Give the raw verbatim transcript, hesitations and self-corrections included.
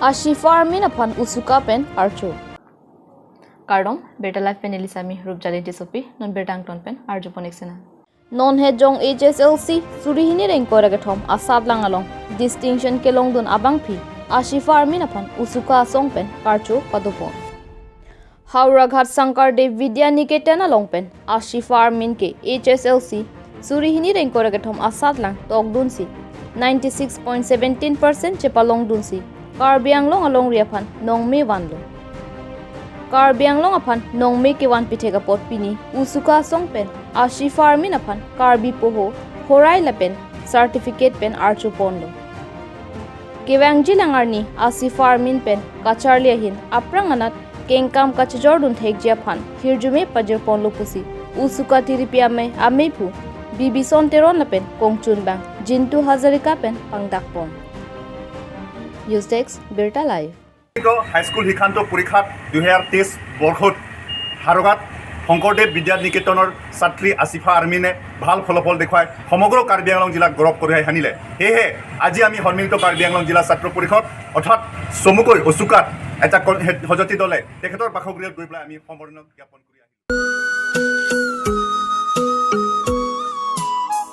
Ashifa Armin aphan usuka pen karcho. Kardom, Birta Live pen neli Sami Rupjali Tissopi, non birta angton pen arjupon ik sena. Non hejong H S L C suri hini ingkoi ra kethom asatlang along distinction kelongdun abangpi Ashifa Armin aphan usuka asong pen karcho padopon. Howraghat Sankardev Vidya Niketan along pen Ashifa Armin ke H S L C suri hini ingkoi ra kethom asatlang tokdunsi ninety six point seventeen percent chepalongdunsi Karbi Anglong alongri aphan nongme vanlo. Karbi Anglong aphan nongme kevan pithek apot pini usuka asong pen Ashifa Armin aphan Karbi Poho Horai lapen certificate pen archoponlo. Kevangjilang arni Ashifa Armin pen kacharli ahin aphrang anat kengkam kachejordun thekji aphan hirjume pajirponlo pusi usuka tiripi amei ameiphu Bibison Teron lapen kongchunbang Jintu Hazarika pen pangdakpon. News Desk, Birta Live. High school শিক্ষান্ত পৰীক্ষাত দুহেজাৰ তেইছ বৰ্ষত হাৰগাত শংকৰদেৱ বিদ্যা নিকেতনৰ ছাত্ৰী আছিফা আৰ্মিনে ভাল ফলাফল দেখুৱাই সমগ্ৰ কাৰ্বি আংলং জিলাক গৌৰৱ কঢ়িয়াই আনিলে। সেয়েহে আজি আমি সন্মিলিত কাৰ্বি আংলং জিলা ছাত্ৰ পৰিষদ অৰ্থাৎ চমুকৈ অচুকাত এটা কন-, হে-, সযতী দলে তেখেতৰ বাসগৃহত গৈ পেলাই আমি সম্বৰ্ধনা জ্ঞাপন কৰি আহিলোঁ।